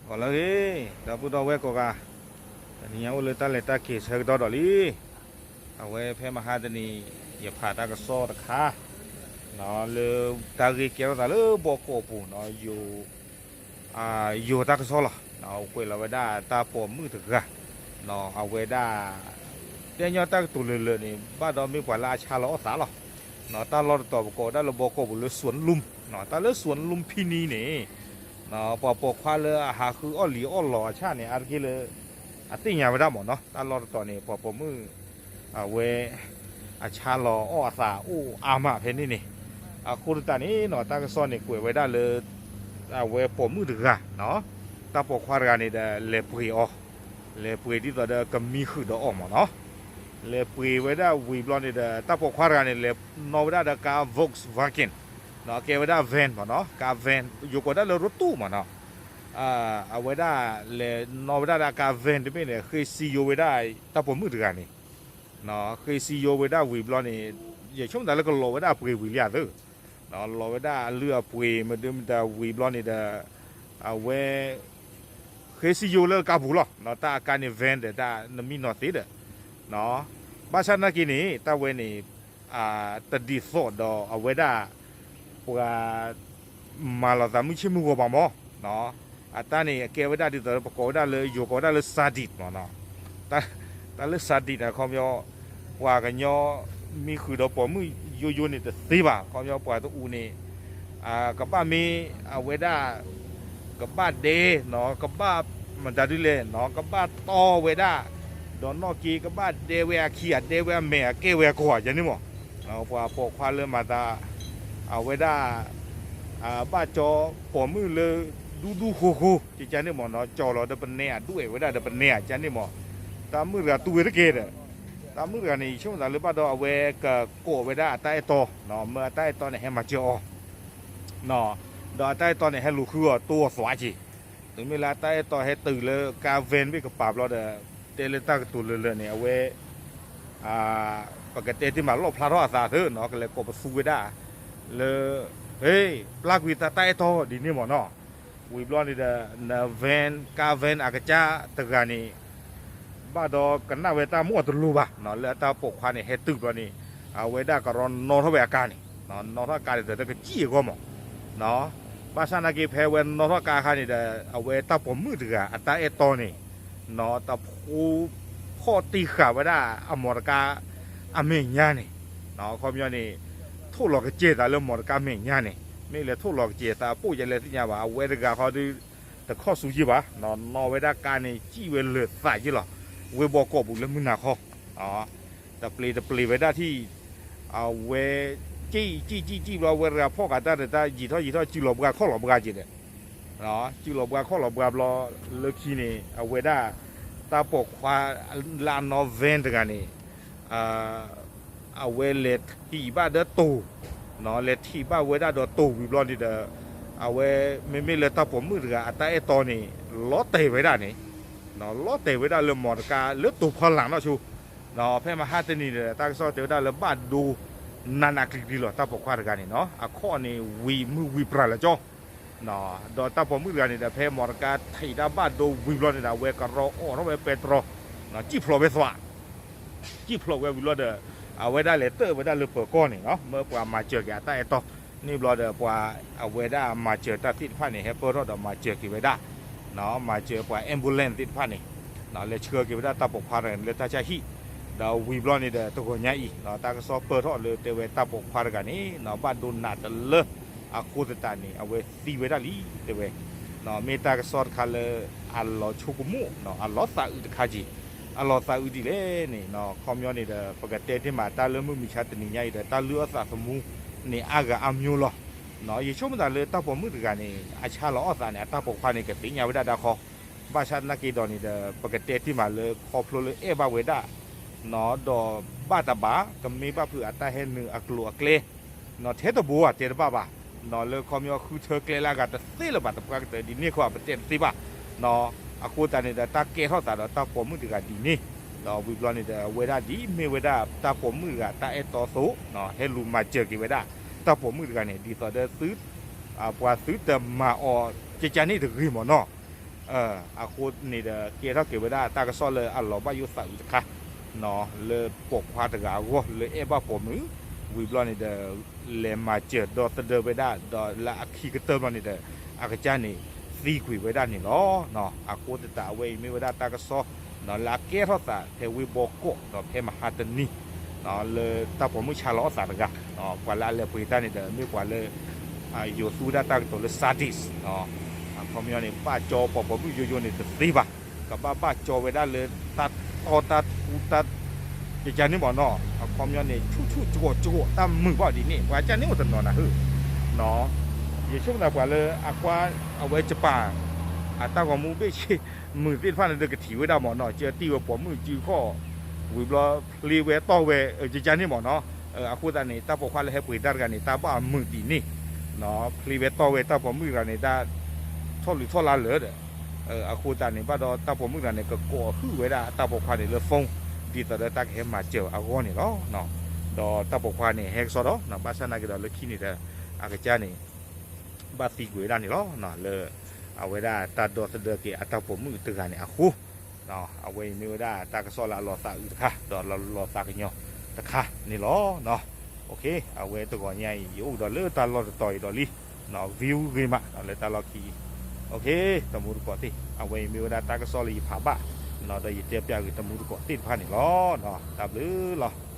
ဂီၤလၢအဂ့ၤ ဒီပုၢ်ဒီဝဲၢ်ကိးဂၤ, တနံၤညါအိၣ်လၢတၢ်လဲၤတၢ်က့ၤဆၢကတီၢ်ဒီးလံ. အဝဲဖဲမဟါတနံၤ ယဖးတၢ်ကစီၣ်တခါ လၢတၢ်ဂ့ၢ်ကဲထီၣ်သးလၢဘီကီးပူၤနီၤ, ယိၤတၢ်ကစီၣ်လီၤ. ကွဲးလီၤဝဲဒၣ်တၢ်ပိာ်မုၣ်တဂၤ, အဝဲဒၣ် တဲညီတၢ်ကတိၤလၢာ်လၢာ်န့ၣ် ဘၣ်ဒီးမ့ၢ်ပှၤလၢအဆါလီၤအီၣ်သးလီၤ. တၢ်လီၢ်တတီၤပကိးဝဲဒၣ်လၢဘီကီးပူၤလၢ စှၢၣ်လူမ်, တၢ်လၢ စှၢၣ်လူမ်ဖံနံန့ၣ် ပှၤပိာ်ခွါလၢအဟးဃုအီၣ်လံာ်အီၣ်လီၤအဆၣ်န့ၣ် အါတက့ၢ်လၢ အသ့ၣ်ညါဝဲဒၣ်မ့ၢ်နီၤ, တၢ်လီၢ်တတီၤန့ၣ် ပှၤပိာ်မုၣ် အဝဲ အဆါလီၤအီၣ်အသးအိၣ်အါမးဖဲန့ၣ်န့ၣ်, အဃိသတးန့ၣ်နီၤ တၢ်ကစီၣ်န့ၣ်ကွဲးဝဲဒၣ်လၢ အဝဲပိာ်မုၣ်တဂၤ, တၢ်ပိာ်ခွါတဂၤန့ၣ်ဒီး လဲၤပှ့ၤအီၤ, လဲၤပှ့ၤဒ်သိးဒီးကမံဃုာ်ဒီးအီၤမ့ၢ်နီၤ. လဲၤပှ့ၤဝဲဒၣ်ဝံၤဘျီန့ၣ်ဒီး တၢ်ပိာ်ခွါတဂၤန့ၣ် လဲၤနီၣ်ဝဲဒၣ်ဒီးကါ Volkswagen, ကဲဝဲဒၣ် van မ့ၢ်နီၤ, ကါ van ယိၤကိးဒၣ်လၢ ရူတူၣ် မ့ၢ်နီၤ. အဝဲဒၣ်လဲၤနီၣ်ဝဲဒၣ်ဒီးကါ van တဘ့ၣ်န့ၣ် ဃ့စံယိၤဝဲဒၣ်တၢ်ပိာ်မုၣ်တဂၤန့ၣ်, ဃ့စံယိၤဝဲဒၣ်ဝံၤဘျီန့ၣ် ယဆိကမိၣ်သးလၢကလီၤဝဲဒၣ်အပှ့ၤဝံၤလံဧါသၢ, လီၤဝဲဒၣ်အလုၢ်အပှ့ၤ မဒုမတၤဝံၤဘျီန့ၣ်ဒီး အဝဲ ဃ့စံယိၤလၢကါပူၤလီၤ. တၢ်အကါန့ၣ် van ဒီးတၢ်နမံနီၤသ့ဒီး ဘၣ်ဆၣ်နာ်က့န့ၣ် တၢ်ဝဲန့ၣ် တဒ်သိးဒီးအဝဲဒၣ် ပှၤ မၤလီၤသးမုၢ်ဆ့ၣ်မုၢ်ဂီၤဘၣ်မ့ၢ်, အတၢ်န့ၣ် အကဲဝဲဒၣ်ဒ်သိးပကိးဝဲဒၣ်လၢ ယိၤကိးဝဲဒၣ်လၢ sadist မ့ၢ်နီၤ. တၢ်လၢ sadist န့ၣ် အခီပညီ ပှၤကညီမံဃုာ်ဒီးပိာ်မုၣ်ယိယိန့ၣ်တသ့ဘၣ်, အခီပညီပှၤတအူးန့ၣ် ကဘၣ်မ့ၢ်အဝဲဒၣ် ကဘၣ်ဒဲ ကဘၣ်မတၤဒ်လဲၣ် ကဘၣ်တီဝဲဒၣ်, ဒီးနီၢ်က့ ကဘၣ်ဒဲဝဲအခံ အဒဲဝဲအမဲာ် အကဲဝဲအကီၢ် ကန့ၣ်မ့ၢ်, ပှၤပိာ်ခွါလၢမၤသး အဝဲဒၣ် ဘၣ်ကၠီပိာ်မုၣ်လၢ ဒူဒူဃိဃိ ကကန့ၣ်မ့ၢ်နီၤ, ကၠီလီၤဒီးပနဲအဒွဲၣ်ဝဲဒၣ်ဒီးပနဲဧါ ကန့ၣ်မ့ၢ်, တၢ်မုၣ်တဂၤတူၢ်ဝဲတက့ၢ်ဒီး တၢ်မုၣ်တဂၤန့ၣ် ယဆိကမိၣ်သးလၢဘၣ်ဒီးအဝဲကကိးဝဲဒၣ်အတၢ်အဲၣ်တီ, မၢအတၢ်အဲၣ်တီန့ၣ် ဟဲမၤစၢၤအီၤ ဒီးအတၢ်အဲၣ်တီန့ၣ် ဟဲလူၤဃုအီၤတိအီၤသွးက့ၤ, တုၤမ့ၢ်လၢအတၢ်အဲၣ်တီဟဲတုၤလၢကါ van ဘ့ၣ်ကပၤဘျီဒီး တဲလၢတၢ်ကတိၤလၢာ်လၢာ်န့ၣ် အဝဲ ပကတဲတ့ၢ်မးလီၣ်ဖျါထီၣ်အသးသၢနီၤ ကလဲၤကိးပသူဝဲဒၣ် လၢ ဟ့ ပျၢ်ကွံာ်သးတၢ်အဲၣ်တီဒ်န့ၣ်မ့ၢ်နီၤ, ဝံၤဘျီန့ၣ်ဒီး န van ကါ van အကစၢ်တဂၤန့ၣ် ဘၣ်ဒီးကနၣ်ဝဲတၢ်မိၣ်အတလိၤဘၣ်နီၤ လၢအတၢ်ပိာ်ခွါန့ၣ် ဟဲတုၤဘျီန့ၣ် အဝဲဒၣ်ကရီနီၣ်ထီၣ်ဝဲအကါန့ၣ်, နီၣ်ထီၣ်ကါန့ၣ်ဒီး တကစံၣ်အဂီၢ်မး ဘၣ်ဆၣ်နာ်က့ဖဲအဝဲနီၣ်ထီၣ်ကါအခါန့ၣ်ဒီး အဝဲတၢ်ပိာ်မုၣ်တဂၤအတၢ်အဲၣ်တီန့ၣ် တဖိဖီၣ်တံၢ်ဃာ်ဝဲဒၣ်အ မော်တော်ကား အမဲာ်ညါန့ၣ်, အခီပညီန့ၣ် ထိၣ်လီၤကစဲၤသးလၢ မော်တော်ကား အမဲာ်ညါန့ၣ်, မ့ၢ်လဲၤထိၣ်လီၤကစဲၤသးအပိၣ်ယဲလဲၣ်သ့ၣ်ညါဘၣ် အဝဲတဂၤဃီဒီး တခီၣ်ဆူယ့ၢ်ဘၣ်, နီၣ်ဝဲဒၣ်ကါန့ၣ် စံၣ်ဝဲလၢာ်သးယ့ၢ်လီၤ, ဝ့ၢ်ဘီကီးပူၤလၢမုၢ်နၤခီ တပျ့ၤတပျ့ၤဝဲဒၣ်ထံၣ်, အဝဲ စံၣ်စံၣ်စံၣ်စံၣ်ဘျီ အဝဲတဂၤဖီၣ်ဃာ်တၢ်ဒီးတၢ်ယံာ်ထီၣ်ယံာ်ထီၣ် စုလီၤဘှါခီၣ်လီၤဘှါက့ၤဒီး, စုလီၤဘှါခီၣ်လီၤဘှါဘျီ လၢခံန့ၣ် အဝဲဒၣ် တၢ်ပိာ်ခွါ လၢအနီၣ် van တဂၤန့ၣ် အဝဲလဲၤထံၣ်ဘၣ်ဒီးတိၤ, လဲၤထံၣ်ဘၣ်ဝဲဒၣ်ဒီးတိၤဝံၤဘျီန့ၣ်ဒီး အဝဲ မ့မ့ၢ်လၢတၢ်ပိာ်မုၣ်တဂၤအတၢ်အဲၣ်တီန့ၣ် လီၤတဲာ်ဝဲဒၣ်န့ၣ်, လီၤတဲာ်ဝဲဒၣ်လၢ မော်တော်ကား လၢတိၤဖီလာ်နီၣ်ဆိ, ဖဲမဟါတနံၤဒီး တၢ်ကစီၣ်တဲဝဲဒၣ်လၢဘၣ်ဒိ နးနးကျံၤကျံၤလီၤ တၢ်ပိာ်ခွါတဂၤန့ၣ်နီၤ အခီၣ်န့ၣ်ဝံၤမုၢ်ဝံၤပြၤလၢာ်ကၠီ ဒီးတၢ်ပိာ်မုၣ်တဂၤန့ၣ်ဒီး ဖဲ မော်တော်ကား ထံၣ်တၢ်ဘၣ်ဒိဝံၤဘျီန့ၣ်ဒီး အဝဲကရီအိးထီၣ်ဝဲပဲတြီ စံၣ်ဖျိးဝဲသွး, စံၣ်ဖျိးဝဲဝံၤဘျီဒီး အဝဲဒၣ်လဲၤတၢၣ်ဝဲဒၣ်လၢပၢၤကီၢ်န့ၣ်နီၤ မၢပှၤမၤစၢၤက့ၤအတၢ်အဲၣ်တီန့ၣ်ဘျီဒီး ပှၤအဝဲဒၣ်မၤစၢၤတၢ်သ့ၣ်တဖၣ်န့ၣ် ဟဲပၢၢ်ထီၣ်ဒီးမၤစၢၤက့ၤဝဲဒၣ်, မၤစၢၤပှၤ ambulance သ့ၣ်တဖၣ်န့ၣ် လဲၤဆှၢက့ၤဝဲဒၣ်တၢ်ပိာ်ခွါတဂၤန့ၣ်လၢတၢ်ဆါဟံၣ်, ဒီးဝံၤဘျီန့ၣ်ဒီး တဂီၤညါအံၤ တၢ်ကစီၣ်ပၢၢ်ထီၣ်လၢတဲဝဲတၢ်ပိာ်ခွါတဂၤန့ၣ် ဘၣ်ဒိနးတလၢ အဃိသတးန့ၣ် အဝဲသံဝဲဒၣ်လံ တဲဝဲ, မ့ၢ်တၢ်ကစီၣ်တခါလၢ အလီၤဆိကမိၣ် အလီၤသးအုးတခါက့ၤ, အလီၤသးအုးဒ်လဲၣ်န့ၣ် ခီပညီန့ၣ်ဒီး ပကတဲတ့ၢ်မးတၢ်လၢမုၢ်မဆါတနံၤညါအံၤဒီး တၢ်လုၢ်အီၣ်သးသမူန့ၣ် အါဂၤအါမျိုးလီၤ. ယဆိကမိၣ်သးလၢတၢ်ပိာ်မုၣ်တဂၤန့ၣ် အဆါလီၤအီၣ်သးန့ၣ် အတၢ်ပိာ်ခွါန့ၣ်ကသ့ၣ်ညါဝဲဒၣ်ဒၣ်ခီ, ဘၣ်ဆၣ်သနာ်က့ဒီးန့ၣ်ဒီး ပကတဲတ့ၢ်မးလၢခီဖျိလၢအဲၣ်ဘၣ်ဝဲဒၣ် ဒီးဘၣ်တဘၣ် ကမ့ၢ်ဘၣ်ဖုးအတၢ်ဟဲနုာ်အကျိၤအကျဲ ထဲတဘိဧါ တဲတဘၣ်ဘၣ်, လၢခီပညီဃုထၢကျဲလၢအဂၤတသ့လၢၤဘၣ် တပှၢ်ကတၢၢ်ဒ်န့ၣ်ခီ ပတဲတသ့ဘၣ်, အဃိသတးန့ၣ်ဒီး တၢ်ကဲထီၣ်သးဒီးတၢ်ပိာ်မုၣ်တဂၤဒ်န့ၣ်, ဒီးဝံၤဘျီန့ၣ်ဒီး အဝဲဒၣ်ဒ်မ့ၢ်ဝဲဒၣ်တၢ်ပိာ်မုၣ်တဂၤတၢ်အဲၣ်တီအသိး ဟဲလူၤမၤစၢၤက့ၤဝဲဒၣ် တၢ်ပိာ်မုၣ်တဂၤန့ၣ် ဒ်သိးဒီးသု ပှၤသုတမၤအီၤကကန့ၣ်တဂ့ၤမ့ၢ်နီၤ, အဃိန့ၣ်ဒီး ကဲထီၣ်က့ၤဝဲဒၣ်တၢ်ကစီၣ်လၢအလီၤဘၣ်ယိၣ်သးအုးတခါ လၢပိာ်ခွါတဂၤအဂီၢ်လၢအဲၣ်ဘၣ်ပိာ်မုၣ် ဝံၤဘျီန့ၣ်ဒီး လဲၤမၤစၢၤဒီသဒၢဝဲဒၣ် ဒီးလၢအခံကတၢၢ်ဘျီန့ၣ်ဒီး အကစၢ်န့ၣ် သံကွံာ်ဝဲဒၣ်န့ၣ်လီၤ. အဃိသတးအဝဲအံၤမ့ၢ်ဝဲဒၣ်တၢ်ကစီၣ် လၢအကဲထီၣ်သးဖဲဝ့ၢ်ဘီကီး ဒီးဖဲမဟါတနံၤ လၢတၢ်ပိာ်မုၣ်ဆါလီၤအသးတဂၤ ပှၤလၢအလဲၤပှ့ၤတၢ်န့ၣ်ဒီး မ့ၢ်ပှၤလၢ ယိၤသူဝဲဒၣ်တၢ်ကတိၤလၢ Sardis အခီပညီန့ၣ် ဘၣ်ကၠီပိာ်ပိာ်မုၣ်ယိယိန့ၣ်တသ့ဘၣ်, ကဘၣ်ဘၣ်ကၠီဝဲဒၣ်လၢတၢ်တီတၢ်ထူတၢ် ကကန့ၣ်မ့ၢ်နီၤ, အခီပညီန့ၣ် ဆူၣ်ဆူၣ်ကီးကီးတၢ်မုာ်ဘၣ်ဒ်န့ၣ် ပှၤကန့ၣ်အိၣ်တနီၤနၤဧၢ, ယဆိကမိၣ်သးပှၤလၢအကွၢ်အဝဲ Japan အတၢ်ဂီၤမူဘ့ၣ်ဆ့ မုာ်သ့ၣ်တဖၣ်န့ၣ်ဒီးကထံၣ်ဝဲဒၣ်မ့ၢ်နီၤ, ကၢတံၢ်ဝဲပိာ်မုၣ်စုခီၣ် ဝံၤဘျီ ဖျ့ဝဲတီၢ်ဝဲ ကကန့ၣ်မ့ၢ်နီၤ, အဃိသတးန့ၣ် တၢ်ပိာ်ခွါလၢဟဲပှ့ၤတၢ်တဂၤန့ၣ် တၢ်ဘၣ်အမုာ်ဒ်န့ၣ်, ဖျ့ဝဲတီၢ်ဝဲတၢ်ပိာ်မုၣ်တဂၤန့ၣ် တၢ်ထီၣ်လုၢ်ထီၣ်လါလၢာ်ဒီး, အဃိသတးန့ၣ် ဘၣ်ဒီးတၢ်ပိာ်မုၣ်တဂၤန့ၣ် ကကိးဟုၣ်ဝဲဒၣ်တၢ်ပိာ်ခွါန့ၣ်လၢ phone ဒ်သိးဒီးတၢ်ကဟဲမၤစၢၤအဂီၢ်န့ၣ်လီၤ. ဒီးတၢ်ပိာ်ခွါန့ၣ် ဟဲကစီဒီး ဘၣ်ဆၣ်နာ်က့ၤဒီးလၢခံန့ၣ်ဒီး အကစၢ်န့ၣ် ဘၣ်သံကွံာ်ဝဲဒၣ်န့ၣ်လီၤ. လၢ အဝဲဒၣ်တၢ်ဒီသဒၢက့ၤအတၢ်ပိာ်မုၣ်တဂၤန့ၣ်အဃိ, အဝဲအံၤမ့ၢ်ဝဲဒၣ်တၢ်ကစီၣ်လၢအလီၤသးအုးတခါ ဒီးလီၤသးကညီၤတခါန့ၣ်လီၤ. အဝဲတဂီၤညါအံၤ ယအိၣ်ကဒီးလၢတၢ်လီၢ်တတီၤအံၤဒီးလံ, view ဂ့ၤမး လၢတၢ်လီၢ်ခံအံၤ, တမူတကိးသ့ၣ် အဝဲအံၤမ့ၢ်ဝဲဒၣ်တၢ်ကစီၣ်လၢယဖးဘၣ်, ဒီးယတဲပျးဂ့ၤတမူတကိးသ့ၣ်တဖၣ်န့ၣ်လီၤ. တၢ်ဘျုးလီၤ.